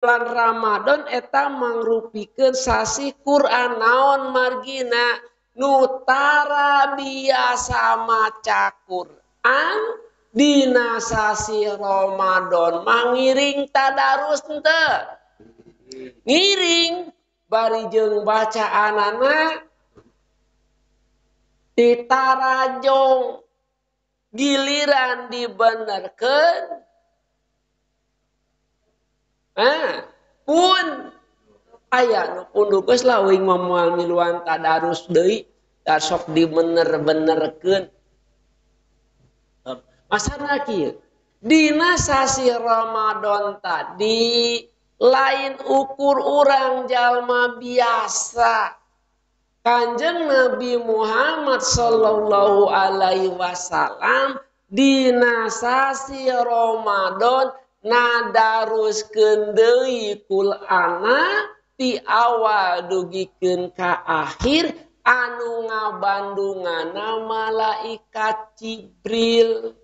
Bulan Ramadan eta mangrupikeun sasih Quran. Naon margina? Nu tara biasa maca Quran dina sasih Ramadan mangiring tadarus henteu? Ngiring bari jeung bacaanana ditarajong, giliran dibenerkeun pun aya nu punduk geus lah uing mah moal miluan tadarus deui, da sok dibener-benerkeun. Masana kieu, dina sasih Ramadan tadi lain ukur urang jalma biasa. Kanjeng Nabi Muhammad sallallahu alaihi wasallam dina sasih Ramadan nadaruskeun deui Qur'ana ti awal dugikeun ka akhir, anu ngabandunganna malaikat Jibril.